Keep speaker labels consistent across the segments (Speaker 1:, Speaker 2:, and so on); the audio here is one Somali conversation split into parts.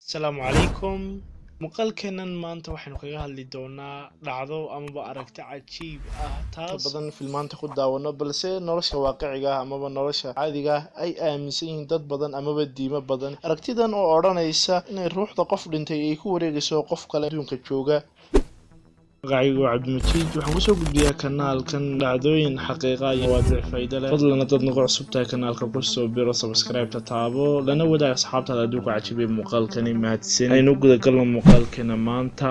Speaker 1: Asalaamu calaykum. Muuqaalkeennan maanta waxaynu kaga hadli doonaa dhacdo amaba aragti cajiib ah, taas badan filmaanta ku daawano, balse nolosha waaqiciga ah amaba nolosha caadiga ah ay aaminsan yihiin dad badan amaba diimo badan. Aragtidan oo odhanaysa inay ruuxda qof dhintay ay ku wareegayso qof kale adduunka jooga. Magacaygu waa Cabdimajiid, waxaan kusoo gudbiyaa kanaalkan dhacdooyin xaqiiqa iyo mawaadiic faa'iido leh. Fadlan haddaad nagu cusub tahay kanaalka, kusoo biro, subscribe-ta taabo, lana wadaag asxaabtaada hadduu ku cajibay muuqaalkani. Mahadsan. Aynu guda galno muuqaalkeena maanta.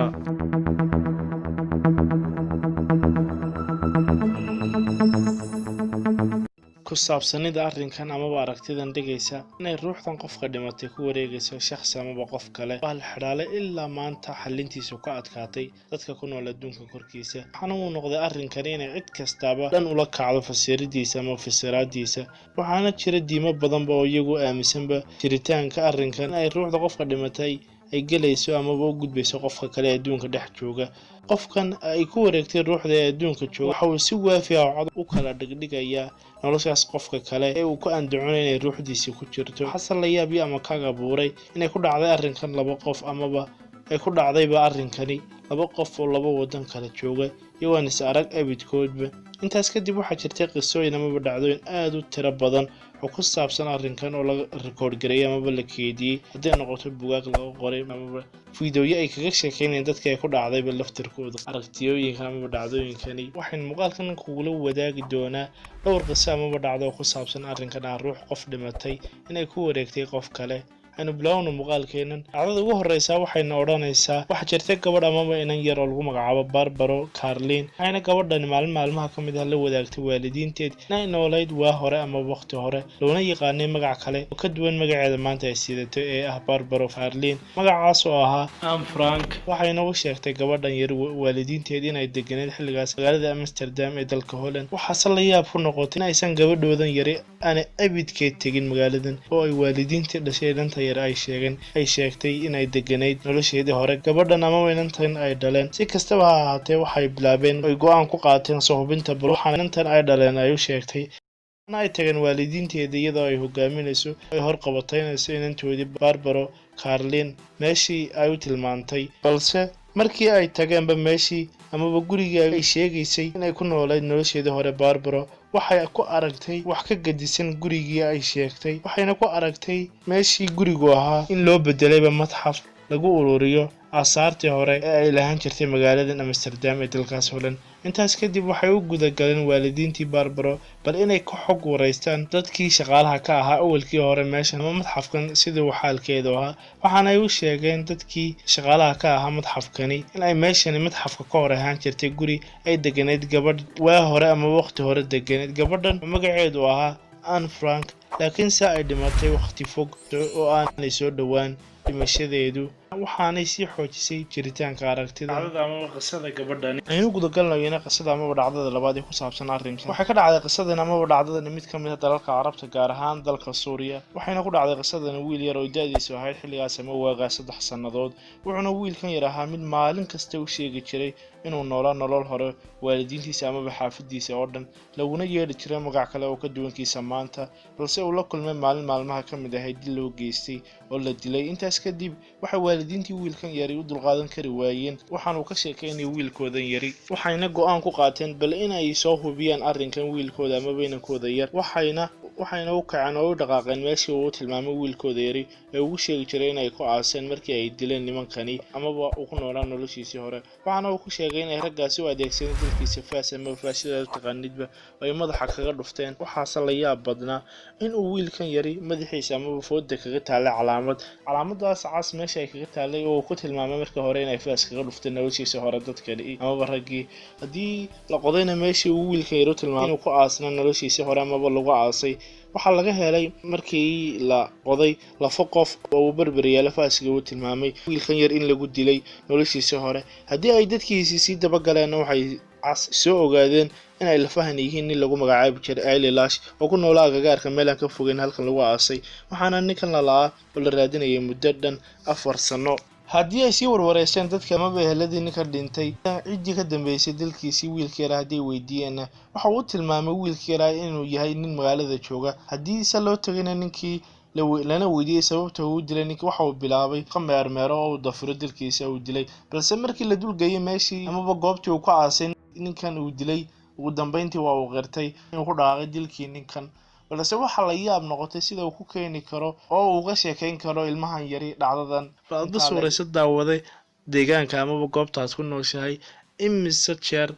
Speaker 1: Ku saabsanida arrinkan amaba aragtidan dhigaysa inay ruuxdan qofka dhimatay ku wareegayso shakhsi amaba qof kale waa la xidhaalay ilaa maanta xalintiisu ka adkaatay dadka ku nool adduunka korkiisa. Waxaana uu noqday arrinkani inay cid kastaaba dhan ula kacdo fasiridiisa ama fasiraadiisa. Waxaana jira diimo badanba oo iyagu aaminsanba jiritaanka arrinkan, inay ruuxda qofka dhimatay ay gelayso amaba u gudbayso qofka kale ee adduunka dhex jooga. Qofkan ay ku wareegtay ruuxda ee adduunka jooga waxa uu si waafi ah cod u kala dhigdhigayaa noloshaas qofka kale ee uu ku andacoonay inay ruuxdiisii ku jirto. Xasan la yaabyo ama kaga abuuray inay ku dhacday arrinkan laba qof, amaba ay ku dhacdayba arrinkani laba qof oo laba wadan kala jooga, iyagoon is arag abidkoodba. Intaas kadib waxaa jirtay qisooyin amaba dhacdooyin aada u tiro badan oo ku saabsan arrinkan oo laga rikoodh gareeyay amaba la keediyey, hadday noqoto bugaag laga qoray amaba fiidooyo ay kaga sheekeynayeen dadka ay ku dhacdayba laftirkooda aragtiyooyinkan amaba dhacdooyinkani. Waxaynu muuqaalkan kugula wadaagi doonaa dhowr qiso amaba dhacdo oo ku saabsan arrinkan ah ruux qof dhimatay inay ku wareegtay qof kale. Aynu bilaawno muuqaalkeennan. Dhacdada ugu horreysa waxayna odhanaysaa: waxaa jirtay gabadh amaba inan yar oo lagu magacaabo Barbaro Carlin. Waxayna gabadhani maalin maalmaha ka mid ah la wadaagtay waalidiinteed inay noolayd waa hore ama waqti hore, loona yaqaanay magac kale oo ka duwan magaceeda maanta ay sidato ee ah Barbaro Carlin, magacaas oo ahaa Anne Frank. Waxayna u sheegtay gabadhan yar waalidiinteed inay deganeed xilligaas magaalada Amsterdam ee dalka Holland. Waxaase la yaab ku noqotay in aysan gabadhoodan yari aanay abidkeed tegin magaaladan oo ay waalidiintii dhashay inanta yar ay sheegeen ay sheegtay inay deganayd nolosheedii hore gabadhan amaba inantan ay dhaleen. Si kastaba ha ahaatee, waxay bilaabeen ay go'aan ku qaateen soo hubinta bal waxaan inantan ay dhaleen ay u sheegtay. Waxaana ay tageen waalidiinteeda iyadoo ay hogaaminayso, ay horqabataynayso inantoodii Barbaro Carlin meeshii ay u tilmaantay. Balse markii ay tageenba meeshii amaba gurigii ay sheegaysay inay ku noolayd nolosheedii hore Barbaro, waxay ku aragtay wax ka gedisan gurigii ay sheegtay. Waxayna ku aragtay meeshii gurigu ahaa in loo bedelayba madxaf lagu ururiyo aasaartii hore ee ay lahaan jirtay magaaladan Amsterdam ee dalkaas Holland. Intaas kadib waxay u gudagaleen waalidiintii Barbaro bal inay ka xog wareystaan dadkii shaqaalaha ka ahaa awalkii hore meeshan ama madxafkan sidii uu xaalkeedu ahaa. Waxaana ay u sheegeen dadkii shaqaalaha ka ahaa madxafkani in ay meeshani madxafka ka hor ahaan jirtay guri ay deganeyd gabadh waa hore ama waqti hore deganeyd, gabadhan magaceedu ahaa Anne Frank, laakiin se ay dhimatay waqti fog oo aanay soo dhowaan dhimashadeedu. Waxaanay sii xoojisay jiritaanka aragtida dhacdada amaba qisada gabadhani. Aynu gudagalnayna qisada amaba dhacdada labaad ee ku saabsan arrinkan. Waxay ka dhacday qisadan amaba dhacdadani mid ka mid ah dalalka Carabta, gaar ahaan dalka Suuriya. Waxayna ku dhacday qisadani wiil yar oo da'diisu ahayd xilligaas ama waagaa 3 sannadood. Wuxuuna wiilkan yar ahaa mid maalin kasta u sheegi jiray inuu noolaa nolol hore waalidiintiisa amaba xaafadiisa oo dhan, laguna yeedhi jiray magac kale oo ka duwankiisa maanta, balse uu la kulmay maalin maalmaha ka mid ahayd dil loo geystay oo la dilay. Intaas kadib waxay waalidiintii wiilkan yari u dulqaadan kari waayeen waxaana uu ka sheekaynayay wiilkoodan yari. Waxayna go'aan ku qaateen bal inay soo hubiyaan arrinkan wiilkooda amaba inankooda yar. Waxayna u kaceen oo u dhaqaaqeen meeshii uu tilmaamay wiilkooda yari ee ugu sheegi jiray inay ku aaseen markii ay dileen nimankani amaba uu ku noolaa noloshiisii hore. Waxaana uu ku sheegay inay raggaasi u adeegsadeen dilkiisa faas ama faasidaad u taqaanidba oo ay madaxa kaga dhufteen. Waxaase la yaab badnaa in uu wiilkan yari madaxiisa amaba fooda kaga taalay calaamad, calaamadaas cas meesha ay kaga taalay oo uu ku tilmaamay markii hore inay faas kaga dhufteen noloshiisii hore dadkani amaba raggii. Haddii la qodayna meeshii uu wiilkan yari u tilmaamay inuu ku aasna noloshiisii hore amaba lagu aasay, waxaa laga helay markii la qoday lafo qof oo uu berber yaalo faasigii uu tilmaamay wiilkan yar in lagu dilay noloshiisii hore. Haddii ay dadkiisii sii dabagaleenna, waxay cas soo ogaadeen in ay lafahan yihiin nin lagu magacaabi jiray Aililash oo ku noolaa agagaarka meel aan ka fogeyn halkan lagu aasay. Waxaana ninkan la la'aa oo la raadinayay muddo dhan 4 sano. Haddii ay sii warwareysteen dadka amaba eheladii ninka dhintay ciddii ka dambeysay dilkiisii wiilka yaraa, hadday weydiiyeenna, waxa uu tilmaamay wiilka yaraa inuu yahay nin magaalada jooga. Haddii se loo tagayna ninkii Lana weydiiyey sababta uu dilay ninka, waxa uu bilaabay ka meermeero oo uu dafiro dilkiisa uu dilay. Balse markii la dulgeeyey meeshii amaba goobtii uu ku aasay ninkan uu dilay, ugu dambeyntii waa uu qirtay inuu ku dhaqaaqay dilkii ninkan. Balse waxaa la yaab noqotay sida uu ku keeni karo oo uu uga sheekeyn karo ilmahan yari dhacdadan. Bal adba suuraysa, daawaday, deegaanka amaba goobtaad ku nooshahay, imise jeer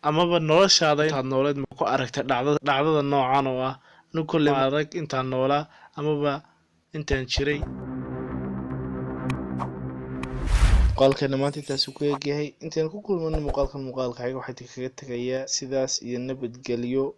Speaker 1: amaba noloshaada intaad nooleed ma ku aragtay dhacdada noocan oo ah? Anigu kolley adag intaan noolaa amaba intaan jiray. Muuqaalkeena maanta intaasuu ku eegyahay. Intaan ku kulmano muuqaalkan muuqaalka xiga, waxaa idinkaga tegayaa sidaas iyo nabadgelyo.